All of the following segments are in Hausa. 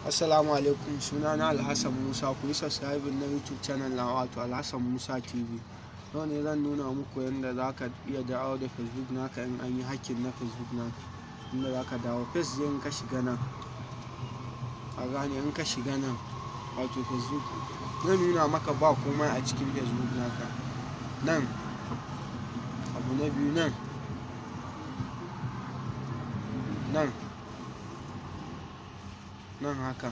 Assalamu alaikum, sunana Alhassan Musa. Ku yi subscribing na YouTube channel na, wato Alhassan Musa TV. Yau ne zan nuna muku yadda za ka iya dawo da Facebook naka in an yi hacking na Facebook naka. Inda za ka dawo first dai, in ka shiga nan, a gane, in ka shiga nan, wato Facebook zai nuna maka ba komai a cikin Facebook naka. Nan abu na biyu, nan nan nan haka,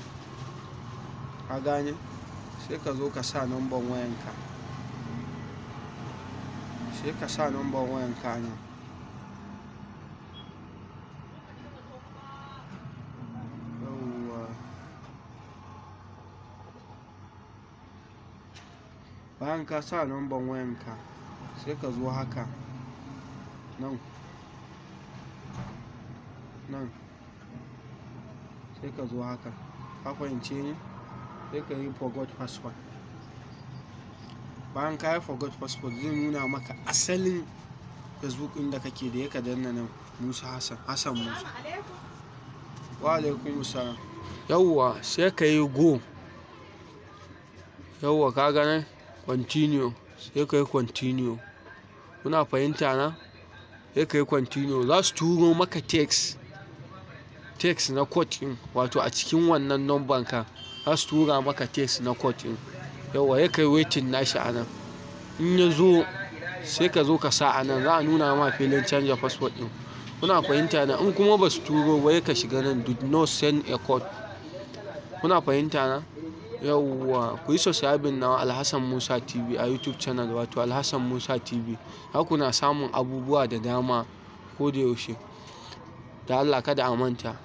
ka gane, sai ka zo ka sa number wayanka, sai ka sa number wayanka nan. Yawwa, bayan ka sa number wayanka, sai ka zo haka nan nan, sai ka zo haka, ka fahimce ni, sai ka yi forgot password. Bayan ka yi forgot password, zai nuna maka asalin Facebook ɗin da kake da ya ka danna nan, Musa Hassan, Hassan Musa. Wa alaikum salam. Yawwa, sai ka yi go. Yawwa, ka gane, continue, sai ka yi continue. Kuna fahimta na? Sai ka yi continue, za su turo maka text na code ɗin, wato a cikin wannan number ka za su tura maka text na code ɗin. Yawwa, ya kai waiting nashi a nan. In ya zo, sai ka zo ka sa a nan, za a nuna ma filin canja password ɗin. Kuna fahimta na? In kuma ba su turo ba, ka shiga nan, "Do not send a code". Kuna fahimta na? Yawwa, ku yi subscribing na Alhassan Musa TV a YouTube channel, wato Alhassan Musa TV. Za kuna samun abubuwa da dama ko da yaushe. Da Allah kada a manta.